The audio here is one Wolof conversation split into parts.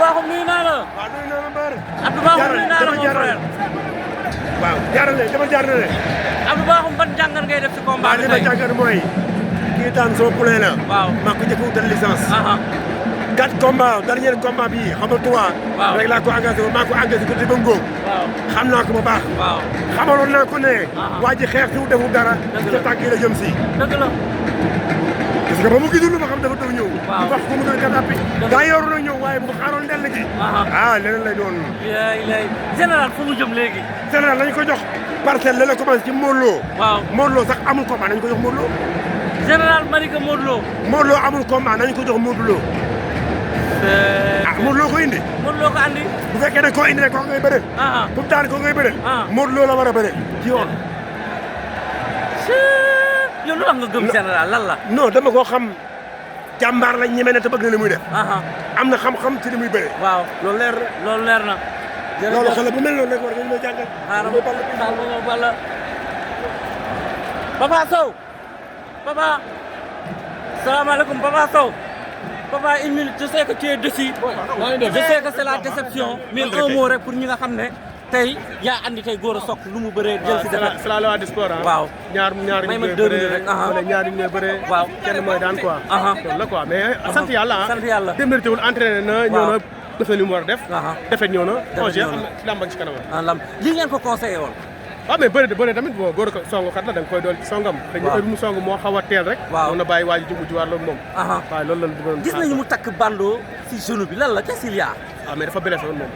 Bakhoum nuyu naa la. waaw nuyu naa la Mbar. Abdou Bakhoum nuyu naa la mon frère. waaw jaarale dama jaarale. Abdou Bakhoum ban jàngat ngay def si combat bi tey. waaw li ma jàngat mooy. kii daan sama poulain la. waaw maa ko njëkk a wutal licence. 4 combats dernier combat bi xam nga 3. waaw rek laa ko engagé maa ko engagé ko ci ba ngóob. waaw xam naa ko bu baax. waaw xamaloon naa ko ne. waa ji xeex si wu deful dara. dëgg la ca tànk yi la jëm si. dëgg la. parce que ba mu gisul ma xam dafa doon ñëw. waaw bu baax ko mu doon katappi. daa yoru na ñëw waaye bu ko xaaroon ndell gi. leneen lay doon. lay général fu mu jëm léegi. général lañ ko jox parcelle la la commencé ci Modou Lo. waaw Modou Lo sax amul combat nañ ko jox Modou Lo. général Malika Modou Lo. Modou Lo amul combat nañ ko jox Modou Lo. Modou Lo ko indi. Modou Lo ko andi. bu fekkee ne koo indi rek kooku ngay bëre. bu daan ko ngay bëre. Modou Lo la war a bëre ci yoon. yow lu tax nga gëm général lan la. non dama koo xam jàmbaar la ñeme na te bëgg na li muy def. am na xam-xam ci li muy bëre. waaw loolu leer na. loolu leer na. loolu xale bu mel noonu rek war nañu may jàngal. xaaral ma ñëw Balla. Papa Sow. Papa. salaamaaleykum Papa Sow. Papa une minute je sais que tu es déçu. je sais que c'est la déception. mais un mot rek pour ñi nga xam ne. tey yaa andi tey góor a soog lu mu bëree. jël si dara c'est la loi du sport. waaw ñaar may ma 2 minutes rek. wala ñaar ñu bëree. waaw kenn mooy daan quoi. loolu la quoi mais sant yàlla sant yàlla. démérité wul entraîné na ñëw na def na li mu war a def. defet ñëw na. defet ñëw na lamb ak ci kanam. lamb li ngeen ko conseillé woon. waaw mais bëri tamit bon góor ko songukat la da nga koy dool ci songam. te ñu heure mu song moo xaw a teel rek. waaw mën na bàyyi waa ji jubu jiwaar loolu moom. waaw loolu la bëggoon gis nañu mu takk bandeau si genou bi lan la qu'est-ce qu'il y a. waaw mais dafa blessé woon moom.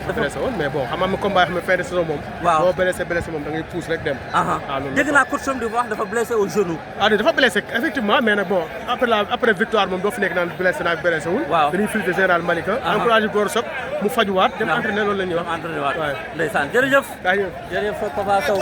dafa blessé woon mais bon xam nga combat yoo xam ne fin de saison moom. waaw boo blessé moom da ngay pousse rek dem. waaw loolu dégg naa coach am di wax dafa blessé au genou. dafa blessé effectivement mais nag bon après victoire moom doo fi nekk naan blessé naa blessé wul. waaw dañuy félicité général Malika. encouragé Gora Sock mu fajuwaat. dem entraîné loolu la ñuy wax. entraîné waat ndeysaan jërëjëf. jërëjëf Papa Sow.